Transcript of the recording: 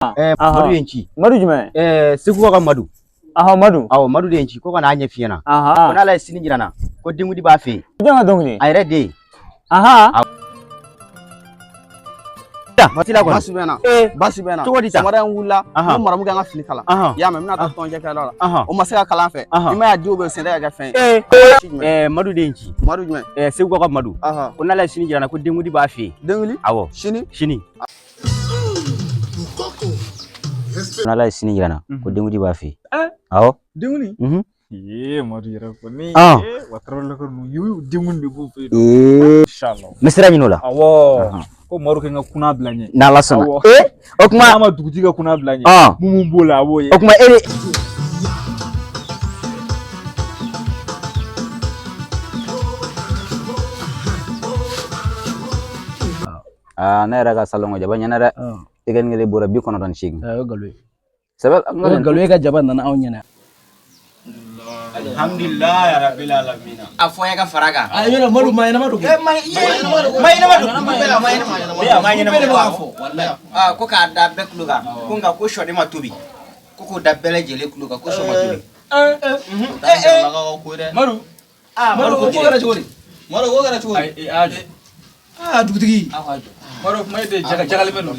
Madu ye n ci. Madu jumɛn? Segu ka Madu. Ahɔ, Madu. Awɔ, Madu de ye n ci ko ka n'a ɲɛf'i ɲɛna. Ko n'Ala ye sini jira n na, ko denkundi b'a fɛ yen. Jɔn ka dɔnkili? A yɛrɛ den. Basi la kɔni. Basi bɛ na. Basi bɛ na. Cogo di tan? Sɔgɔmada in wulila, n ko maramu ka n ka fini kala. I y'a mɛn, n bɛna taa tɔnjɛ kɛyɔrɔ la. O ma se ka kalan fɛ. I ma ye a denw bɛ sen tɛ ka kɛ fɛn ye. Madu de ye n ci. Madu jumɛn? Segu ka Madu. Ko n'Ala ye sini jira n na, ko denkundi b'a fɛ yen. Denkundi? Awɔ. Sini? Sini. N'Ala ye sini jira n na, ko denkundi b'a fɛ yen. Awɔ. Denkundi? Mhm. Ee, Madu yɛrɛ kɔni. Wa tarawelelakaw ninnu y'u denkundi de b'u fɛ yen. Inshallah. N bɛ sira ɲini o la. Awɔ. Ko Madu kɛ n ka kuna bila n ɲɛ. N'Ala sɔnna. Awɔ. O kuma. N'a ma dugutigi ka kuna bila n ɲɛ. Mun b'o la, a b'o ye. O kuma e de. Aa, ne yɛrɛ ka salon ko jaba ɲɛna dɛ. Tigɛ ni kelen bɔra 98. O ye nkalon ye. Sɛbɛ O ye nkalon ye, ka jaba nana anw ɲɛna. Alhamdulillah rabbil alamin. A fɔ ya ka fara kan. A yɔrɔ Madu ma ɲɛnama don. Ma ɲɛnama don. Ma ɲɛnama don. Wallahi. Ko k'a da bɛɛ tulo kan. Ko nka ko sɔden ma tobi. Ko k'o da bɛɛ lajɛlen tulo kan ko sɔ ma tobi. Madu. Madu ko kɛra cogo di? Madu ko kɛra cogo di? Ayi, a jɔ. Aa, dugutigi. Madu, kuma e de jagalen bɛ nɔ.